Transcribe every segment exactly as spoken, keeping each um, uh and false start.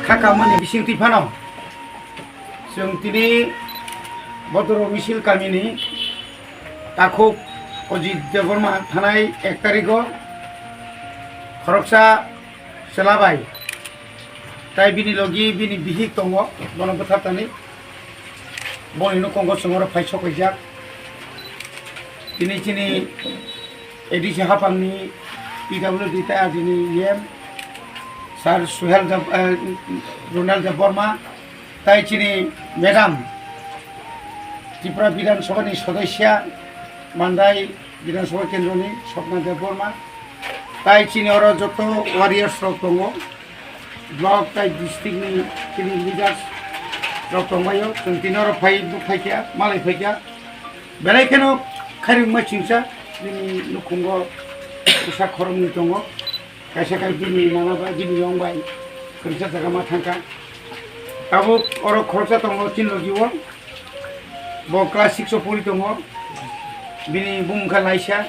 Khaka mani bising twi phano. Chwng tini Bodoro Misil kamini takhuk Ojit Debbarma thanai ek tarigo khoroksa chwla bai tai bini logi bini bihik tongo, bono bwthartani boni nukhungo chwng oro phai sok rijak. Tini chini A D C hapangni P W D tai ajini E M Sir Suhel Deb-, eh, Runal Debbarma, tai chini Madam Tripura Bidhan Sabha ni Sodosya, Mandai Bidhan Sabha Kendro ni Swapna Debbarma, tai chini oro joto warriors rok tongo, block tai district ni chini leaders rok tongbaio, chwng tini oro phai, phai kha, malai phai kha, belai kheno khairokma chingsa, bini nukhungo bwsa khoroknwi tongo. Kaisa kai bini nana bai, bini yong bai kwrwngsa jaga ma thangkha. Tabuk oro khoroksa tongo chini logi o. Bo class six o pori tongo. Bini bumung kha laisa.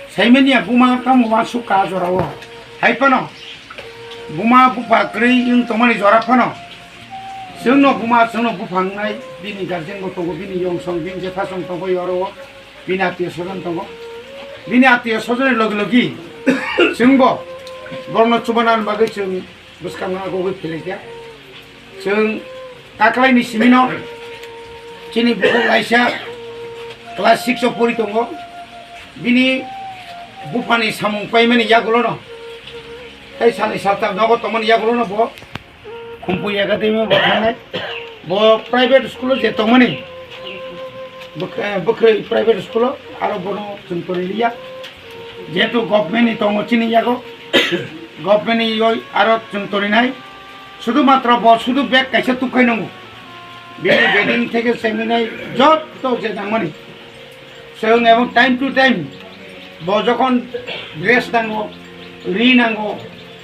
Saimanya buma tamo uansuk ka jora o. Hai phano buma bupha kwrwi wng tongmani jora phano chwngno buma, chwngno bupha wngnai, bini guardian bo tongo, bini yong song, bini jetha song tongo oro o. Bini atiyo sojon tongo. Bini atiyo sojonni logi logi chwngbo borokno chubanani bagwi chwng bwskango agogwi phelaikha. Chwng taklaini simino chini bukhuk laisa class six o pori tongo. Bini buphani samung paimani yagulono, tei salni saltham nogo tongmani yagulono bo Khumpui Academy bo thangnai. Bo private school o je tongmani, bwk-, eh, bwkhwrwi private school o, aro bono chwng kwrwi liya. Jehetu government ni tongo chini yago, government ni yoi aro chwng torinai. Sudu matro bo sudu bag kaisa tukkhai nango. Bini bedding theke seminai jotto je nangmani. Chwng ebong time to time bo jokhon dress nango, ri nango,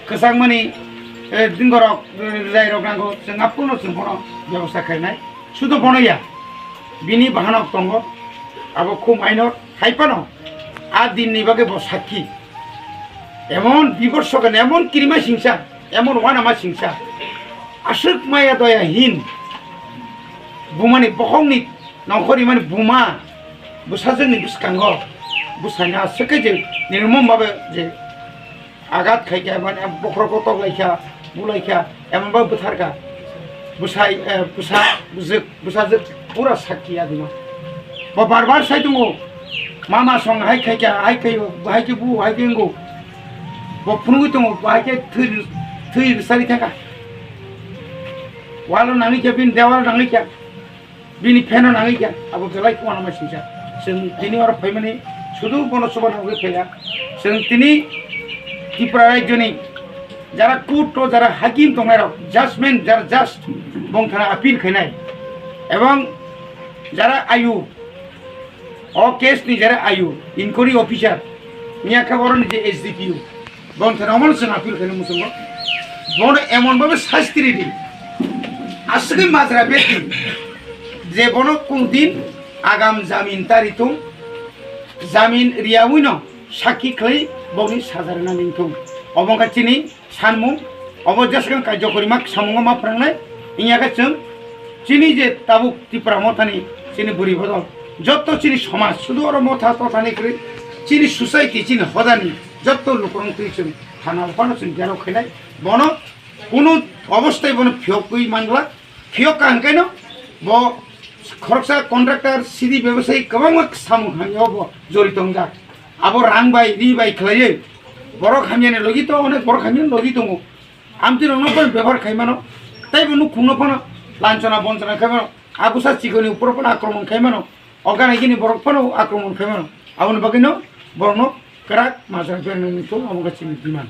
kwchangmani, eh, dingorok, eh, rwjairok nango, chwng aphuru chwng bono bebosta khainai. Sudu bono ya, bini bahanok tongo, abo khum ainor hai phano a dinni bagwi bo sakki. Emon bibor sogan, emon kirima singsa, emon wanama singsa, aswk maya doya hin, bumani bokhokni nongkhor rimani buma bwsajwkni bwskango bwsaino aswk khe je nirmom babe je agat khaikha, mane bokhorok kotok laikha, bulaikha, emon babe bwtharkha. Bwsai, eh, bwsa, bwjwk, bwsajwk pura sakki adino. Bo bar bar sai tongo, mama song hai khaikha, hai khai, hai khe bu, hai khe wngo. Bo phunugwi tongo, bo hai khe thwi, thwi rwchari thangkha. Walo nangwi kha, bini dewalo nangwi kha. Bini pheno nangwi kha, abo belai khuma nangma singsa. Chwng tini oro phaimani sudu bono chuba nangwi phaiya. Chwng tini Tripura rajyoni jara court o jara hakim tongnairok, judgment jara judge bongthana appeal khainai, ebong jara ayu, o case ni jara ayu, inquiry officer, miyakha boroni je S D P O, Bongthana omono chwng appeal khaino muchungo. Bono emon babe sasti ridi. Aswkhe majra beti. Je bono kung din agam jamin tari thung. Jamin riyawi no sakki khlai boni sajarna ning thung. Obo wngkha chini sanmung. Obo jeswkang kaijo korima samungo ma phrangnai. Inya khe chwng chini je tabuk Tipra mothani chini buri bodol. Jotto chini somaj, sudu oro motha tothani kwrwi chini society, chini hodani. Jotto lukurok twi chwng thana phano chwng gerok khainai. Bono kunu obostai bono phiyokwi mangla. Phiyok ka hwnkhaino bo khoroksa contractor, sidi bebasai kwbangma samung hamya o bo jorito wngjak. Abo rang bai, ri bai khlaiwi borok hamyani logi to onek borok hamyani logi tongo. Amtwi rokno bono bebohar khaimano. Tei bo nukhungno phano lanchona bonchona khaimano. Abusa chikoni upor phano akromon khai mano, o gana gini borok phano akromon khai mano. Aboni bagwino borokno kwrak majra bermani thung, abo wngkha chini demand.